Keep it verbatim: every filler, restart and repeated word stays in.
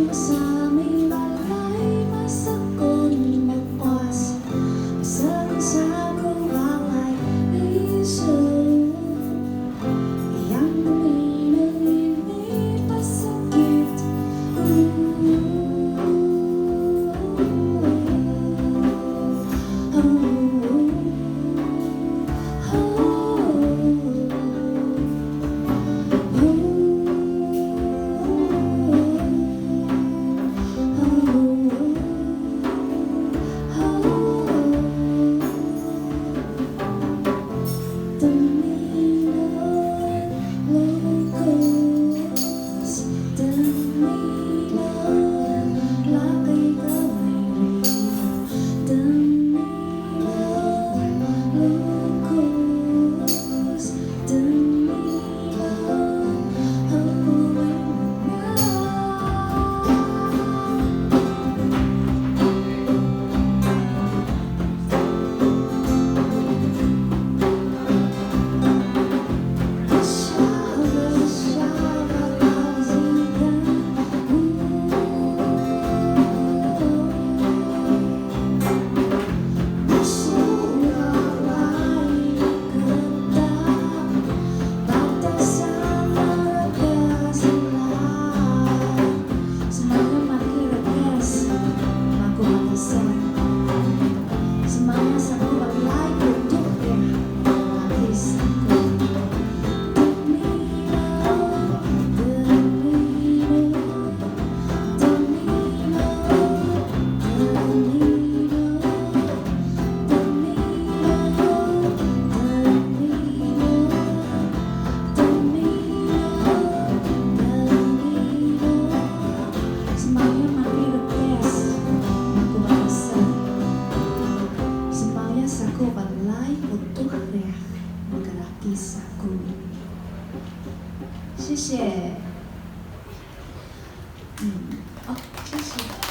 Sami balay masakun mqwas, masakun saku balay isu. Yang minang ini pasakit. Semuanya makin rebes, makin rebes. Semuanya saku balay putuh ya, habis aku. Demi lo, demi lo, demi lo, demi lo. Semuanya makin rebes, makin rebes. Semuanya saku balay putuh ya, makin rebes aku. 谢谢。嗯，哦，谢谢。